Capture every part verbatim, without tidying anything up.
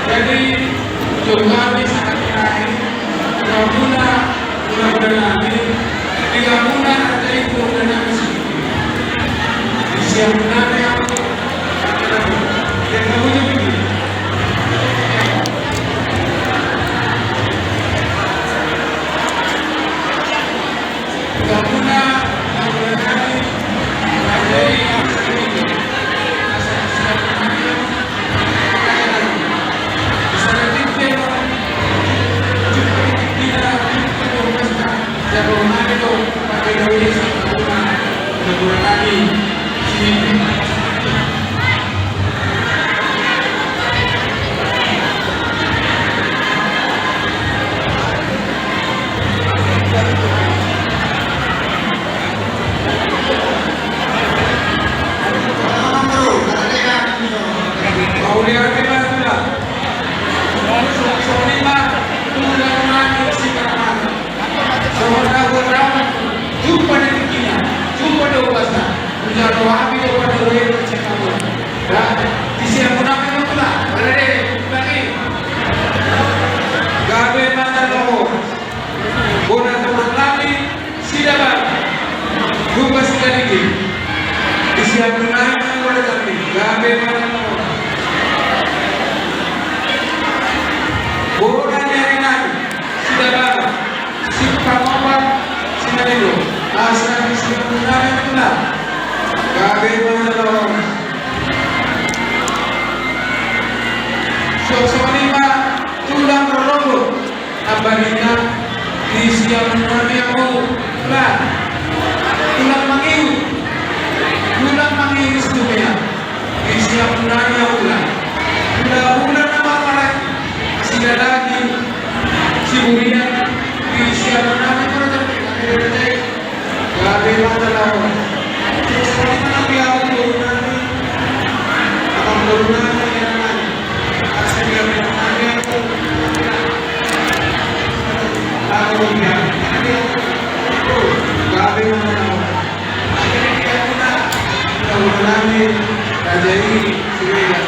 Jadi, jom hami sangat menarik, ramuna, ramuna nami, di ramuna ada itu, ada nami sini. Di siang nami aku, yang kamu jadi. Jumpa di tingkina, jumpa di umpasa. Jalo hami do pada roe bercakap. Di siang nami ma tulang, ada de, bagi. Gabe ma tulang. Bona tulang nami, Sidabar. Jumpa Sidabar. Di siang nami ma tulang, gabe ma tulang. Bona ni ari nami, Sidabar. Simpang Opat, Sinarido. Asa di siang nami ma tulang. Gabe ma tulang. Suang songon i ma tulang rorobot. Ambarina di siang nami ahu tulang. Tulang Mangiu. Tulang Mangiu Situmea. Di siang nami ahu tulang. Tulang, tulang na marhaha. Sidadaging, Siburian. Di siang nami ahu tulang. Gabe ma tulang. Songon i ma tulang, boru nami. Amang boru nami, ina nami. Asa di gabe ma tulang. Gabe ma tulang. Gabe ma tulang. Raja i, Siregar.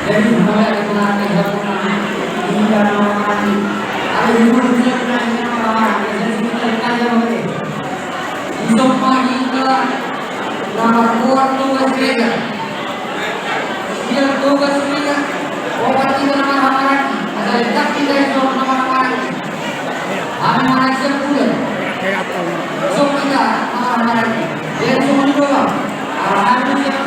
Jadi, mulai dari hari ini, hingga malam hari, ada di rumah kita, kita, kita, kita, kita, kita, Isompa hita na margoar Toga Siregar. Sian Toga Siregar, opat hita na marhamaranggi. Asa ledak hita i songon na marhamaranggi. Hami manang sian bulan. Isompa hita na marhamaranggi. Jadi songon i do, Bang. Alhamdulillah,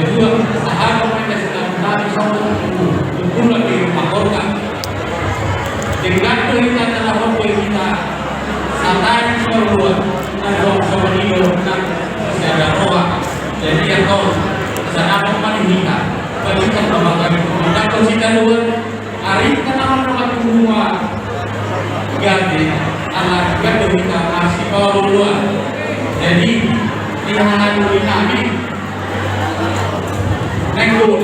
Jadi dua, sahat pemain dari Selamat Tari, Sokong, Tunggulan di rumah Korka. Dengan berita telah membuat kita satai semua, dan dong sama di dalam kita masih ada roha. Jadi ya kau, sana apa mana kita, kita sama kami, kita kau sih kan dua, ari tanaman rumah tua. Ganti, ala ganti kita masih kau dua. Jadi, di hal ini kami, nengkul.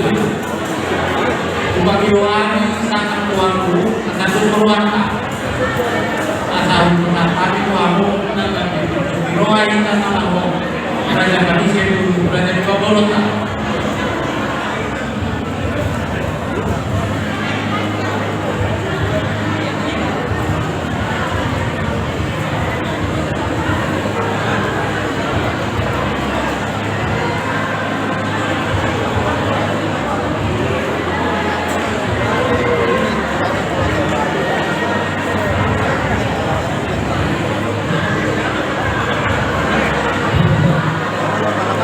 Upaki doa ni sangat tuanku, satu keluarga. Asal menatap itu aku, menatap itu. Di doa ini tanah aku. Raja Malaysia itu, Raja di Babolota.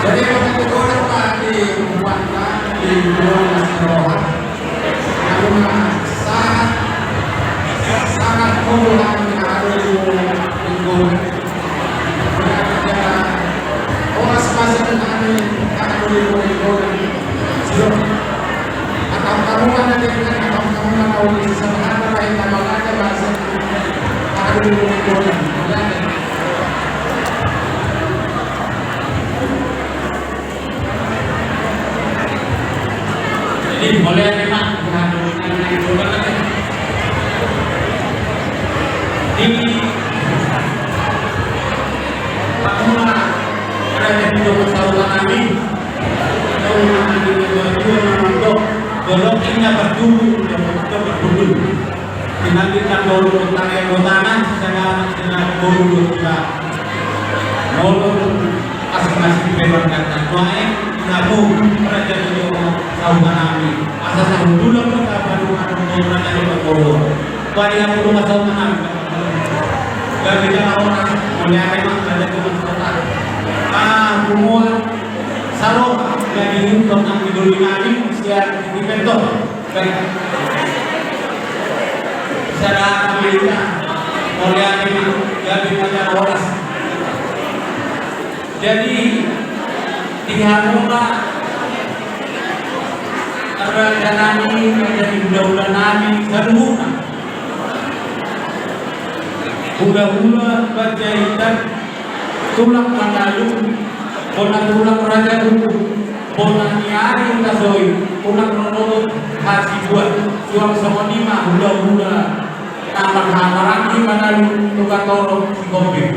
Jadi, kalau kita orang di Buana, di Buana Siroha, karena sangat, sangat mudah mengaruhi lingkungan. Horas masuk kami, kami lingkungan. Siap. Akan kamu mana dia, akan kamu mana, oh, di sana ada lain nama ada bahasa. Kami lingkungan. Jadi, boleh, Pak. Di Pak Mula, ada yang mau saudara kami. Ada yang Tubuh yang betul-betul. Tinanti tak boleh bertanya bertanya, saya tidak boleh bertanya. Boleh masing-masing bebas kata. Baik, namu, raja di Jawa, sahutan nami. Asa sahundulan kata baru atau raja di Jawa. Baik, aku rumah sahutan nami. Dan di dalam orang, mulai ada yang ada di rumah sahutan. Ah, semua. Saro, jadi untuk nang di doli nami, siap di Betul. Baik. Sada kami juga, mulia ini, jadi pada horas. Jadi, di hamuna, raja nami, jadi hula-hula nami, saluhutna. Hula-hula Panjaitan, tulang Manalu, bona tulang Raja Buku, bona ni ari Utasoi, tulang rorobot Hasibuan, suang songon i ma hula-hula na marhaha-maranggi Manalu, Tugatoro, Sihombing.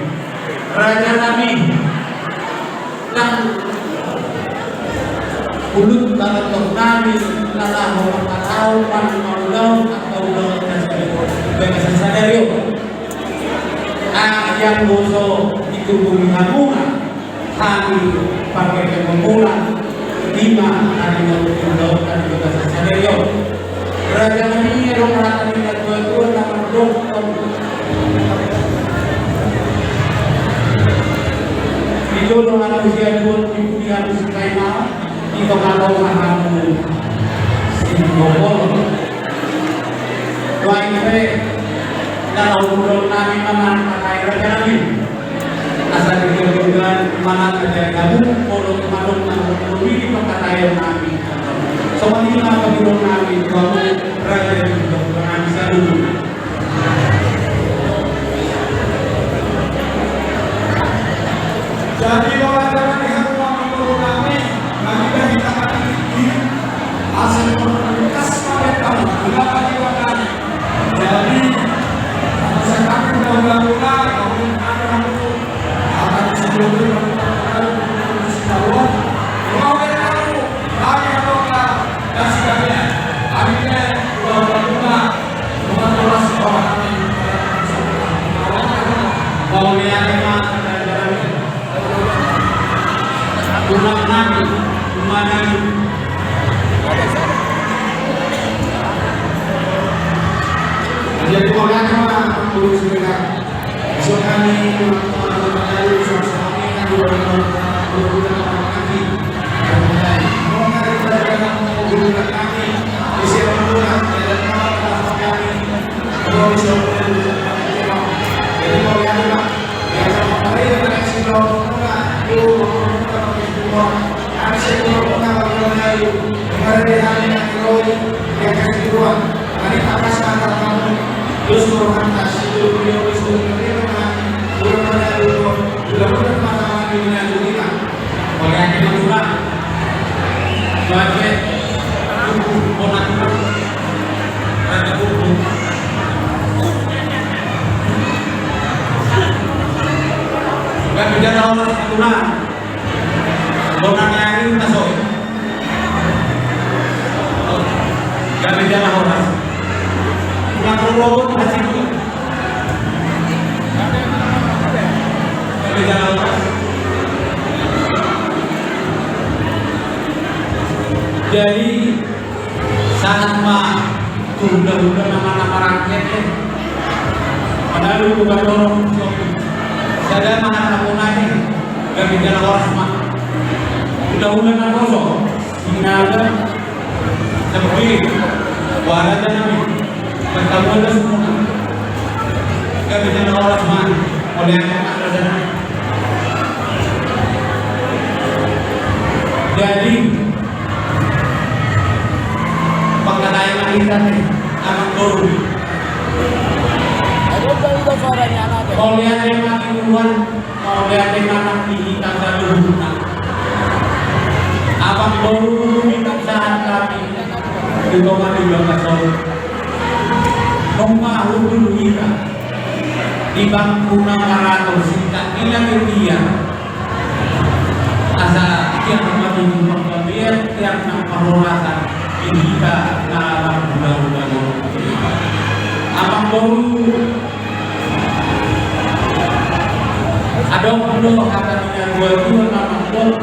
Raja nami, nang ulut taratok nami, na laho mangkatau, manang maulau, atau ulau, dan sebagainya. Baik, sadari on. Anggiat boso ditubuhi hamuna, hami pake pemula, lima hari waktu dulu, dan juga sadari on. Raja nami, ro hata ni natua-tua, na mandok, di jolo manusia, dua di budi harus kaima. Ito, kalau hamu singkopol. Baik, baik. Kalau udah nami mana pakai raja nami. Asal kita juga mana kerja kamu, kalau mana mau beli pakai nami. Soalnya apa dulu nami, kamu raja juga nami satu. Jadi, bahwa jangan diharu mengurung kami, kami dari tangan tinggi, asal komunitas kami tahu, kenapa di kami. Jadi, asal kami udah udah mulai, kami akan sebelumnya kami akan tahu, mau tahu, kami mau tahu, dan sebagainya. Kami udah udah mulai. Jadi, sahat ma tu hula-hula na marangke, eh. Padahal udah dorong, sada ma hata muna i, gabe jala horas ma. Hula-hula na poso, Sinaga, Sembi, Waraja nami. Pertama ada semua. Gabe jala horas ma. Oleh apa ada. Jadi, pangkatai ma hita nih, anak turun. Oleh apa Tuhan. Mauliate ma di hita saluhutna. Abang boru, hita sahat hami di tonga ni bagas on. Nunga hundul hita di bangku na marato, sinta nina di dia. Asa tiang matuju panggabean, tiang nang parhorasan di Hita na marhulahula do. Amang boru, adong do hata ni natuatua na mandok: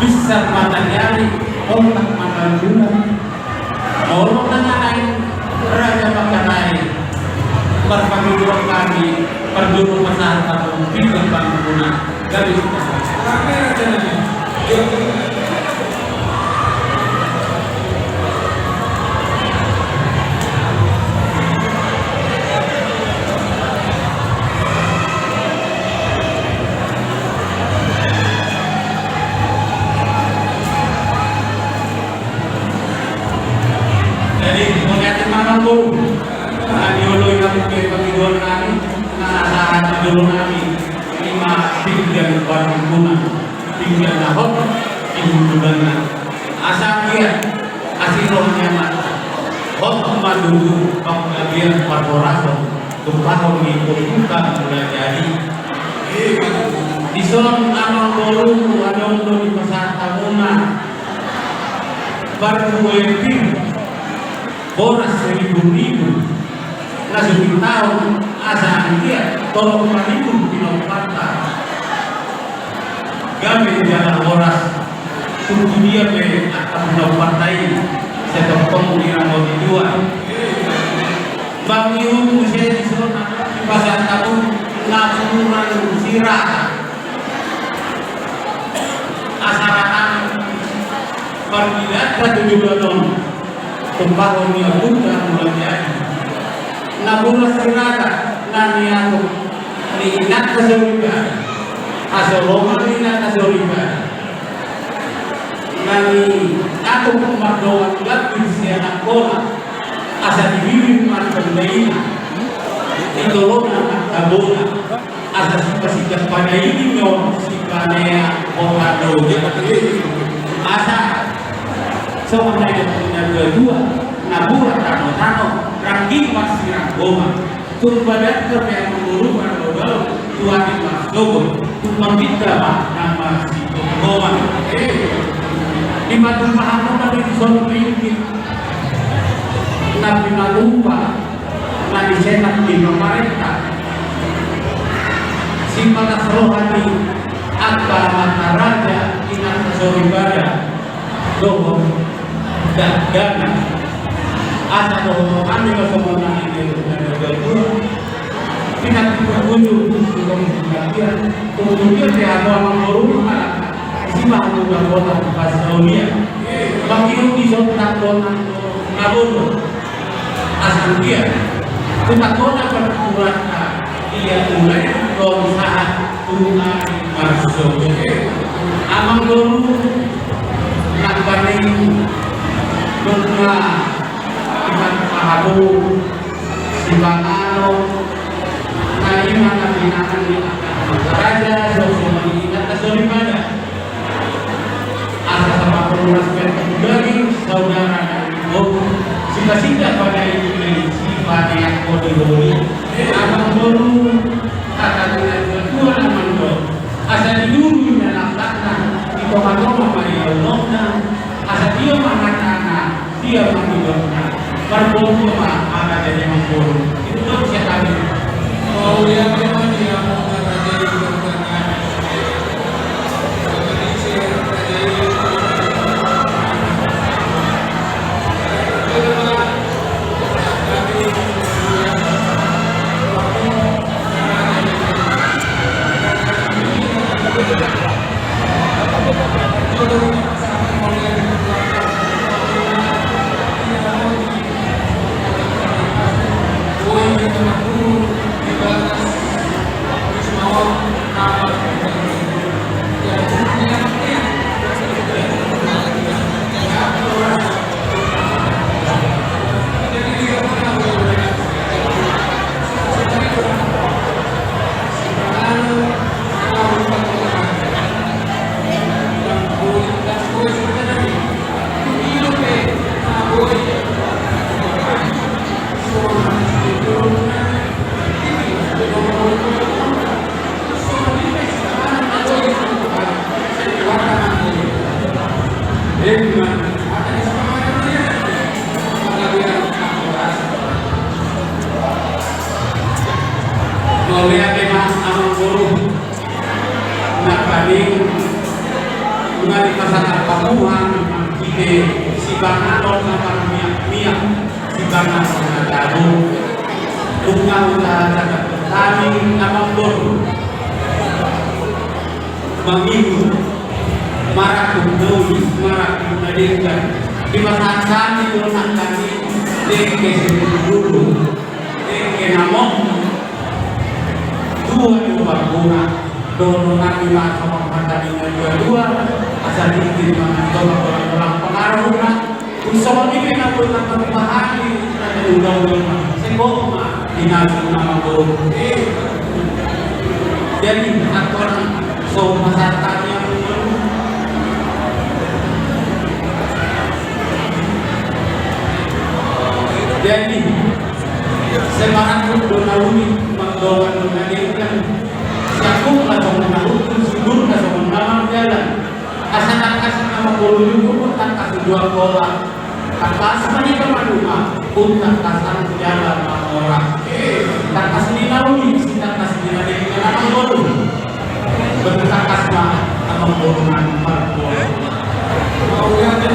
Binsar mataniari, otak ma na bulan. Molo na naeng raja mangkatai, marpangidoan hami, parjolo pasahat hamu pinggan pangampunan. Gabe. Jadi, mauliate ma amang boru. Na dioloi hamu pe pangidoan nami, na sahat ma jolo nami, i ma pinggan pangampunan, pinggan na hot di huluanna. Asa anggiat asi roha ni Amanta, hot ma tutu panggabean parhorason, tumpahon ni Ompunta Mulajadi. Dison amang boru, adong do dipasahat hamuna parbue pir, boras ribu-ribu, na so hitaon, asa anggiat tolong paribu pinomparta. Gabe jala horas, tung tu dia pe angka pinomparta i, sai tongtong diramoti Tuhan. Bang ihut muse dison, dipasahat hamu napuran sirata. Asa ra nang parpinta tu joloan on, tumpahon ni Ompunta Mulajadi. Napuran sirata na niatur ni inanta soripada, hasolongan ni inanta soripada, na niatur mardongan gambir sian Angkola, asa dibibir ma antong daina, ditolona ma tabona. Asa sipasindak panaili ma on sipaneang hota do. Asa songon na nidok ni natuatua, napuran tanotano, rangging marsiranggoman. Tung badan pe amang boru marbabaon, tu atik marsogot, tung pangginta ma na marsitonggoman. Dipatupa hamu ma dison ringgit na pinatupa na di Senat ni pamarenta, sipatas roha ni angka amanta raja, inanta soripada dohot dakdanak. Asa dohonon nami ma songon na nidok ni natuatua, pinantikhon bujur, tung tu dia pe hamu amang boru, isi ma hamu dapotan pasaulian. Bang ihut dison tangkonan na bodo. Asa dia, tu tangkona partuturanta, ia mulai tong sahat tu ari marsogot. Amang boru, nang paning nunga iman pahabu, sipanganon, na i ma na pinangan ni angka raja, songon i inanta soripada. Asa saparhorasan tu daging, saudara dan ibu, sipasindak panaili, sipaneang holi-holi. Amang boru, hata ni natuatua na mandok: Asa di duru ma langkatna, di tonga-tonga ma ia unokna, asa dia ma hatana, dia ma nidokna. Marboru ma hata ni amang boru. Itu dok siap kami. Mauliate ma di hamu na raja i. Mauliate ma amangboru. Nangkaning nunga dipasahat hamu hami marhite sipanganon na marmiak-miak, sipanganon na tabo. Nunga hupasahat hami amangboru. Mangihut, marangkup na uli, marangkup na denggan. Dipasahat hami do nangkaning dengke sititi dulu, dengke na mok. Dua do parguna, dohonon nami ma songon hata ni na dua-dua, asa tingki mangan tolong-tolong pangarahutna. Songon i pe na boi na tarpahali na undang-undang, sengkok ma di na amangboru. Jadi antong so pasahat hami. Jadi semarangkup do na uli, mardongan do na denggan. Siangkup na songon na hundul, sidur na songon na marjalan. Asa tangkas na mangolu ni uhum, tangkas ni dua kola. Tangkas ma ni pamaduma, tangkas ni jalan mangora. Tangkas ni na uli, tangkas ni na dengke na mangolu. Bertangkas ma na mangolu na mangolu. Mauliate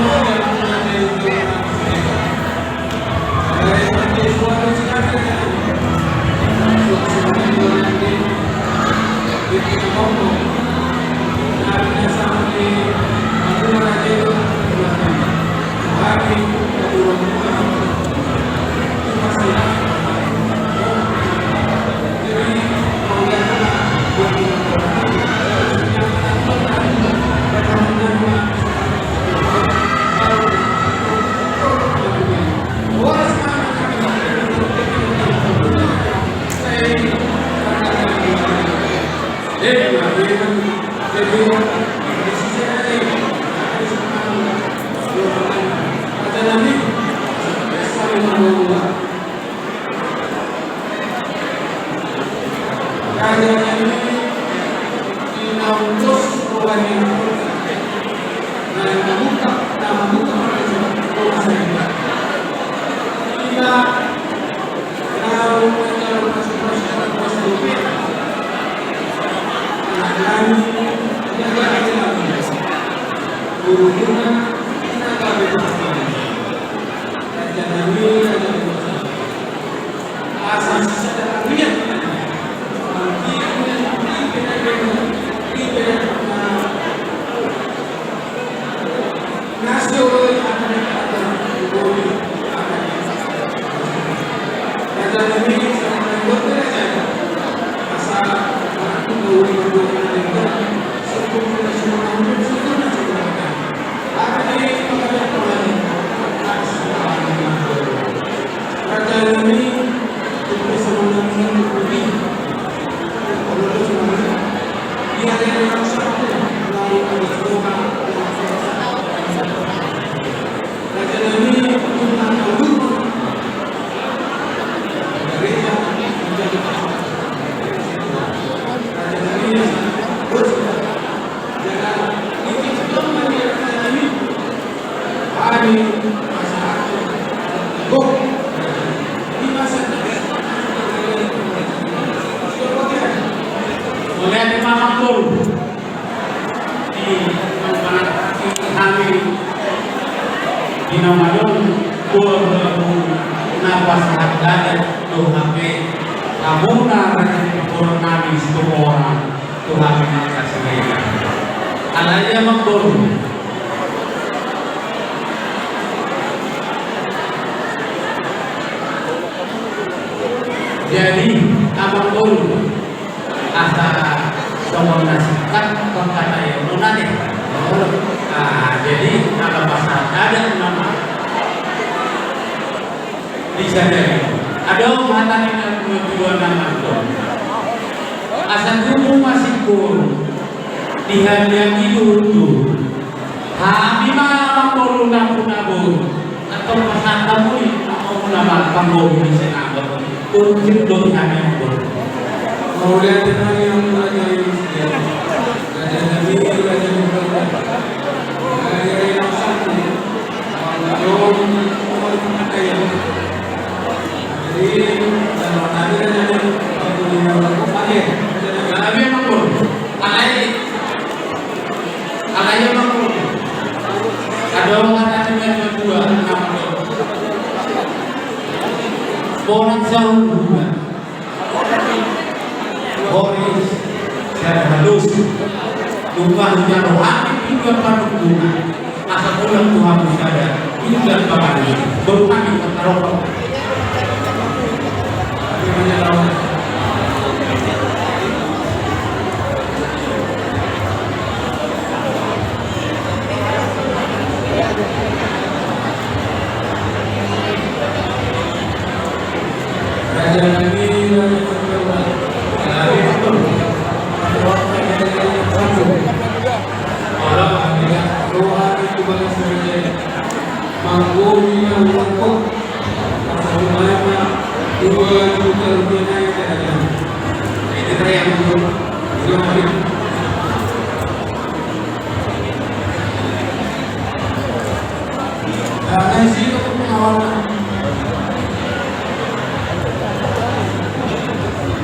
ma amangboru. Di, di hami di na madon, dua belas na pasahat adat do hape hamuna raja ni parboru nami Sitohang. Tuhan mangkasih. Alai amangboru. Jadi amangboru, asa songon na singkat pangkataion on ate. Ah, jadi asa pasahat adat nama. Disadari. Adong hata ni natuatua na mandok. Asa tubu masingkon di haliang i duhutduhut. Hami ma amangboru na pinaboru. Antong pasahat hamu i amangboru na panggohi ni sinamot. Unjuk do hami amangboru. Mauliate ma di hamu raja i. Raja nami, raja nami. Alai ia ma, adong hata ni natuatua na mandok: Bona saur hula, boris sada halus. Nunga hujalo hami pinggan panungkunan, asa mulak tu hamu sada pinggan pangalusi. Boru nami, tarongkap.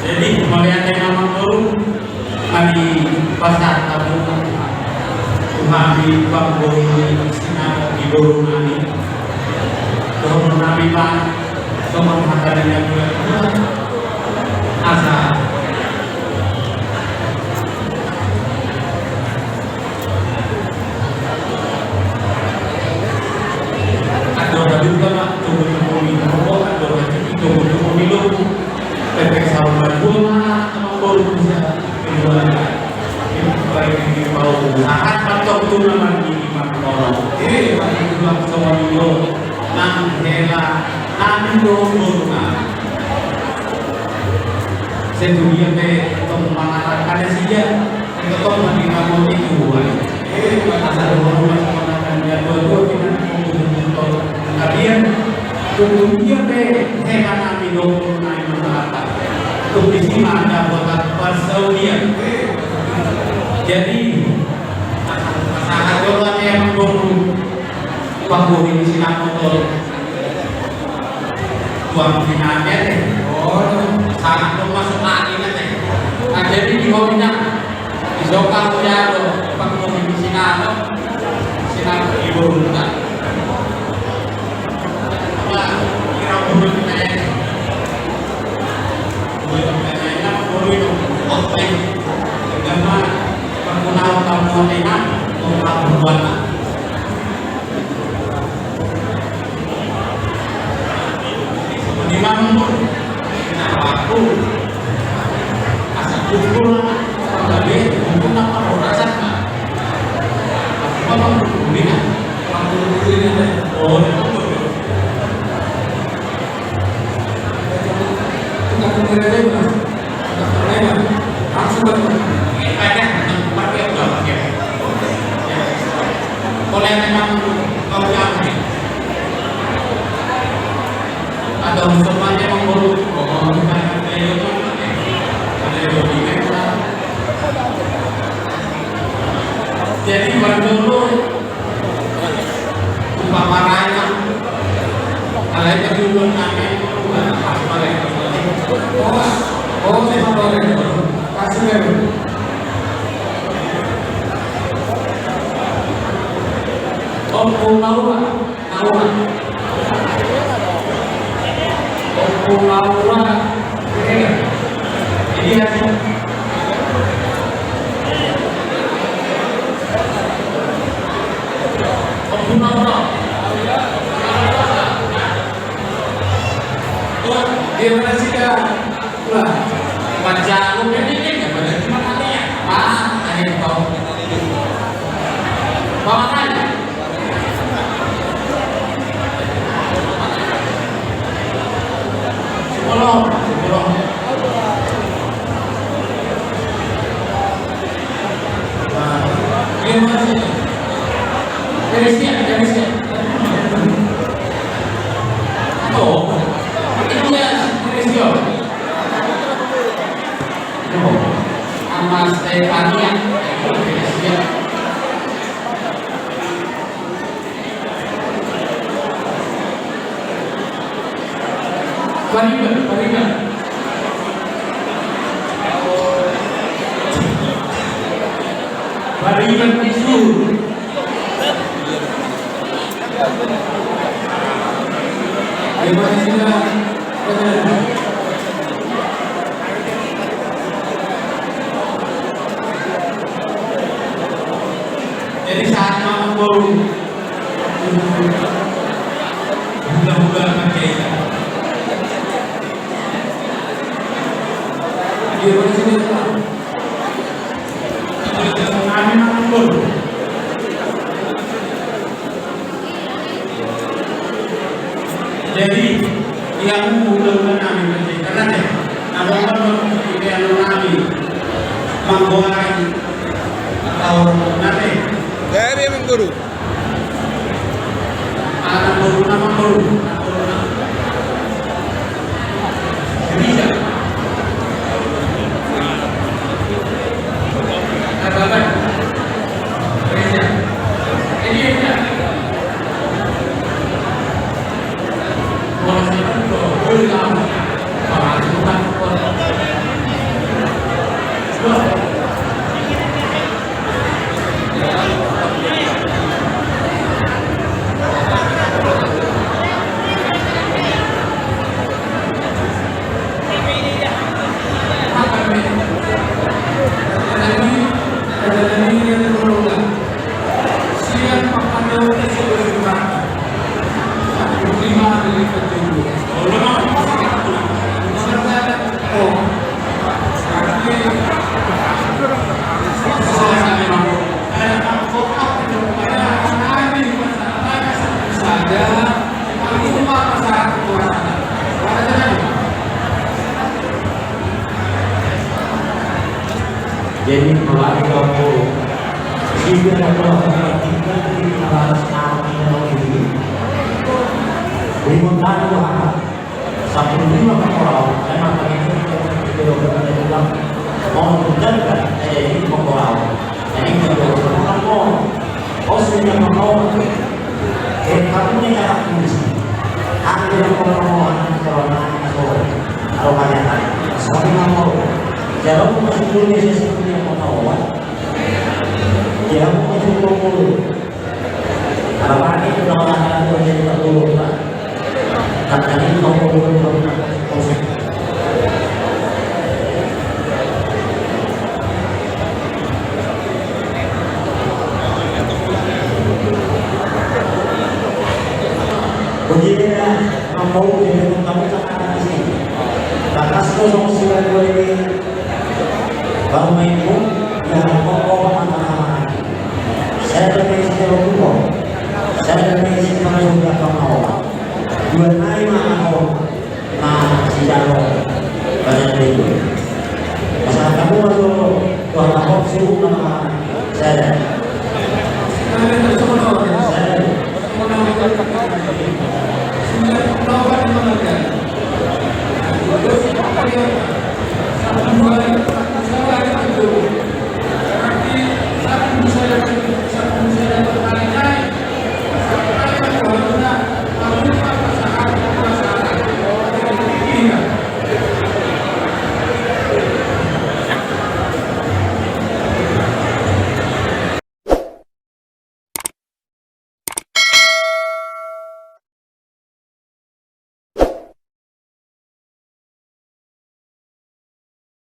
Jadi, mauliate ma, Amangboru, mari pasahat hamu tu hami panggohi sinamot ni boru nami. Dohonon nami ma songon hata ni natuatua, asa andor halumpang ma tongotongoni rorobot, andor hatiti tongotongoni lombu. Pepeng saur matua ma, Amangboru, bisa keluarga. Baik di bawah sahat mantong tu na margigi martono. Eh, bagi tulang songon i do nang hela nami do, boru nami. Sai tu dia pe tong mangalap ada sida. Tong mandingamon i tu ai. Asa dohonon ma songon hata ni natuatua, di na tong tu dia pe hela nami do, boru nami, mangalapi. Tung disi ma dapot parsaulian. Jadi, asa, asa hajolo ate, Amangboru, panggohi ni sinamot on. Tuang pinanget, eh. Oh, sangat masuk angin, eh. Nah, jadi di hobina, di sokal jalo, panggohi ni sinamot, sinamot di borunta. Nah, kira borunta, eh. Borunta, eh, nah, borunta, eh. Gama, panggunaan kamu, eh, nah, panggunaan. Di mana pun, nah, waktu asa kumpul, panggabe kumpul, napa rorasan, nah. Apa pun ini, nah, waktu ini, nah. Oh, itu. Kita kembali lagi, Mas. Kita kembali, Mas. Langsung, Mas. Kita ada, kita pakai, udah pakai. Boleh memang kau jawab, nih. Atau semuanya memburuk. Oh, bukan. Jadi, baru dulu, umpama raya, alai perlindungan kami, umpama pas mereka. Oh, oh, memang boleh. Kasih, Beb. Om Purnaura. Naura. Om Purnaura. Ini ya. Om Purnaura. Oh, dia mana sih, Kak? Wah, baca lu pendek ya, pada cuma tanya. Ah, ada yang tahu. Bawa kan? Sepuluh, sepuluh. Nah, dia masih. Dari siap, dari siap. Oh, ini dia, dari siap. Ama Stefania. Fariba, Fariba. Jadi saat malam baru hula-hula pakai. Dia masih dia. Jadi, ia mula-mula nami berarti karena dia ada orang yang nami menggorai atau nanti. Jadi, Amang Guru. Anak baru nama baru. Gereja. Apa, apa? Gereja. Jadi, ya, Jadi, mulai dua puluh. Jika ada orang yang tinggal di atas kaki ini, lima tahun, sampai lima tahun, saya makan itu, mau menjaga, saya ini mau. Jadi, kalau orang mau, oh, sudah mau, eh, kamu ini anak polisi. Aku yang mau, anak corona, atau, atau banyak, tapi mau. Jadi, aku masih dulu, saya sebetulnya mau. Ia mangkumpul. Alani tu na laho tu jadi parguru, Pak. Katanya mangkumpul. Begini ya, mau jadi tamu tak ada di sini. Bakas kosong sembilan dua ini. Baru main pun, ya, kok, kok, anak-anak. Saya bermain si Jalo Kupo. Saya bermain si Jalo Kupo. Dua nai mana kau? Nah, si Jalo. Banyak itu. Masa kamu masuk, wah, kamu sibuk